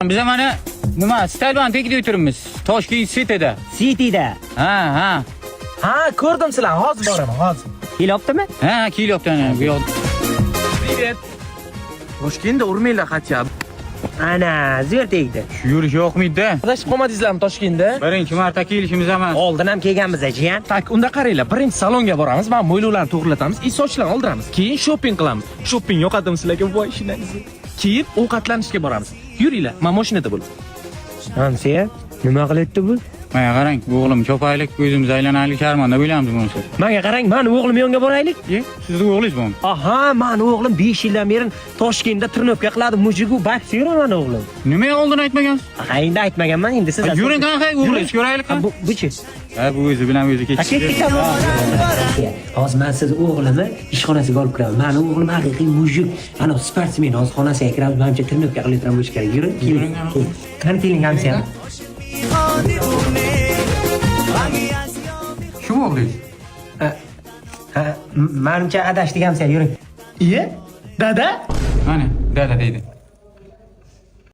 Biza mana nima Stadion tagida o'tiribmiz. Toshkent City'da. City'da. Ha, ha. Ha, ko'rdim sizlarni. Hozir boraman, hozir. Kelyaptimi? Ha, kelyapti ana bu yoq. Привет. Toshkentda urmanglar хотя бы. Ana, zo'r tegdi. Shu yurish yoqmaydi-da. Adashib qolmadingizlarmi Toshkentda? Birinchi marta kelishimiz emas. Oldin ham kelganmiz, jiyan. Так, unda qaranglar, birinchi salonga boramiz, mana mo'ylovlarni to'g'rilatamiz, и sochlarni oldiramiz. Keyin shopping qilamiz. Shopping yoqadimi sizlarga? Voy, shinangiz. Keyin ovqatlanishga boramiz. Yuringlar, men mashinada bo'lib. Hamsiya, nima qilyapti bu? Mana qarang, o'g'lim chopaylik, o'zimiz aylanaylik, sharmanda bo'lamiz bo'lmasa. Menga qarang, mani o'g'lim yonga boraylik. E, sizni o'g'lingiz bormi? Aha, mani o'g'lim 5 yildan beri Toshkentda тренировка qiladi. Мужик u боксёр mani o'g'lim. Nimaga oldin aytmagansiz? Ha, endi aytmaganman, endi siz. Ha, yuring qanaqa o'g'lingiz ko'raylik. Ha, buchi. Ha, bu o'zi bilan o'zi Ha, ketdi. ketdik. Hozir men siz o'g'limni ishxonasiga olib kiraman. Mani o'g'lim haqiqiy мужик. Ana sportsmen. Hozir xonasiga kiramiz. Manimcha тренировка qilayotgan bo'lishi kerak. Yuring, keling. Keling. Qani keling hamsiya. Shu o'g'lingiz? Ha, manimcha adashdik hamsiya, yuring. Iye? Dada? Mana, dada deydi.